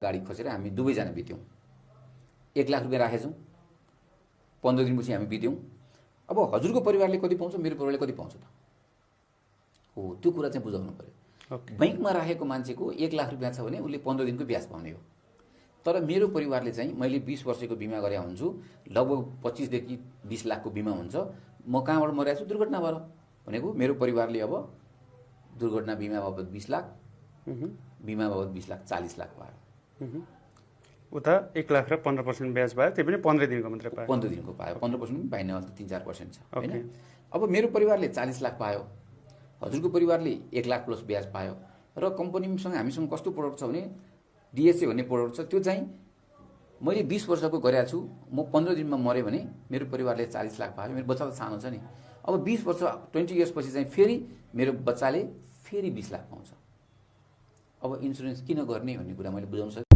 गाडी खसेर हामी दुवैजना बित्यौँ। 1 लाख रुपियाँ राखेछौँ, 15 दिनपछि हामी बित्यौँ। अब हजुरको परिवारले कति पाउँछ, मेरो परिवारले कति पाउँछ त? हो, त्यो कुरा चाहिँ बुझाउनु पर्यो। बैंकमा राखेको मान्छेको 1 लाख रुपियाँ छ भने उसले 15 दिनको ब्याज पाउने हो। तर मेरो परिवारले चाहिँ मैले 20 वर्षको बिमा गरे हुन्छु, लगभग 25 देखि 20 लाखको बिमा हुन्छ। म कहाँबाट मरेको छु? दुर्घटना भएर। भनेको मेरो परिवारले अब दुर्घटना बिमा बाबत 20 लाख, बिमा बाबत 20 लाख, 40 लाख पायो। उता 1 लाख र 15% ब्याज पायो, त्यो पनि 15 दिनको मात्रै पायो। 15 दिनको पायो। 15% पनि पाइने वाला त 3-4% छ हैन। अब मेरो परिवारले 40 लाख पायो, हजुरको परिवारले 1 लाख प्लस ब्याज पायो। र कम्पनीसँग हामीसँग कस्तो प्रोडक्ट छ भने डिएसए भन्ने प्रोडक्ट छ। त्यो चाहिँ मैले 20 वर्षको गरेको छु, म 15 दिनमा मरेँ भने मेरो परिवारले 40 लाख पायो। मेरो बच्चा त सानो छ नि। अब 20 वर्ष 20 इयर्स पछि चाहिँ फेरि मेरो बच्चाले फेरि 20 लाख पाउँछ। अब इन्सुरेन्स किन गर्ने भन्ने कुरा मैले बुझाउन सकेँ।